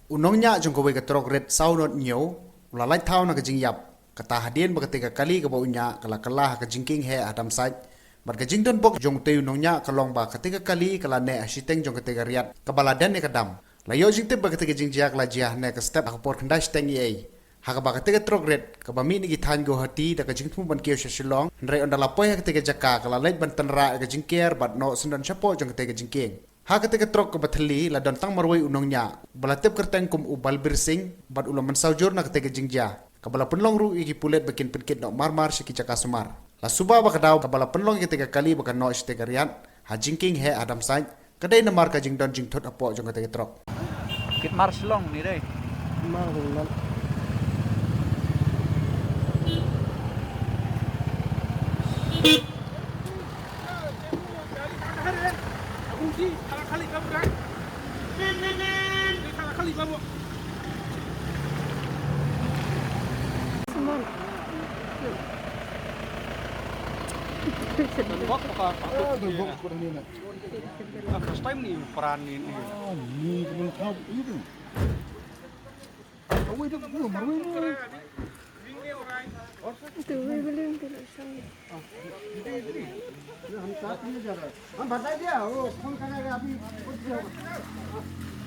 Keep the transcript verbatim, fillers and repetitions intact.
U nongñiah jong kawei ka trok rit saw not hynñiew u la lait thaw na ka jingïap. Kata hadien ba katei ka kali kaba u ñiah ka la kylla ha ka jingkieng heh ha Damsait. Bad ka jingdon bok jong utei u nongñiah ka long ba katei ka kali ka la neh ha shiteng jong katei ka riat kaba la dien ïa ka dam. La ïoh jingtip ba katei ka jingjia ka la jia hane ka step ha ka por khyndai shiteng eiei. Ha kaba katei ka trok rit kaba mih na ki thaiñ Guwahati da ka jingthmu ban kiew sha Shillong, hynrei ynda la poi ha katei ka jaka ka la leit ban tynrah ïa ka jingker bad noh syndon shapoh jong katei ka jingkieng. Ha katei ka trok kaba thylli la don tang marwei u nongñiah ba la tip kyrteng kum u Balbir Singh bad u la mynsaw jur na katei ka jingjia, kaba la pynlong ruh ïa ki pulit ba kin pynkit noh marmar sha ki jaka sumar. La suba ba ka daw kaba la pynlong ïa katei ka kali ba ka noh shatei ka riat ha jingkieng heh ha Damsait, ka dei namar ka jingdon jingthut hapoh jong katei ka trok. Kit mar Shillong ni dei. Mar Shillong. Ah, first time ni peran ni, ni. Ah, ni kena tahu itu. Awai, dah, belum, baru ini. Itu, wei, belum, belum, sorry. हम साथ में जा रहे हैं। हम बता दिया, वो फोन करेगा अभी, कुछ नहीं होगा।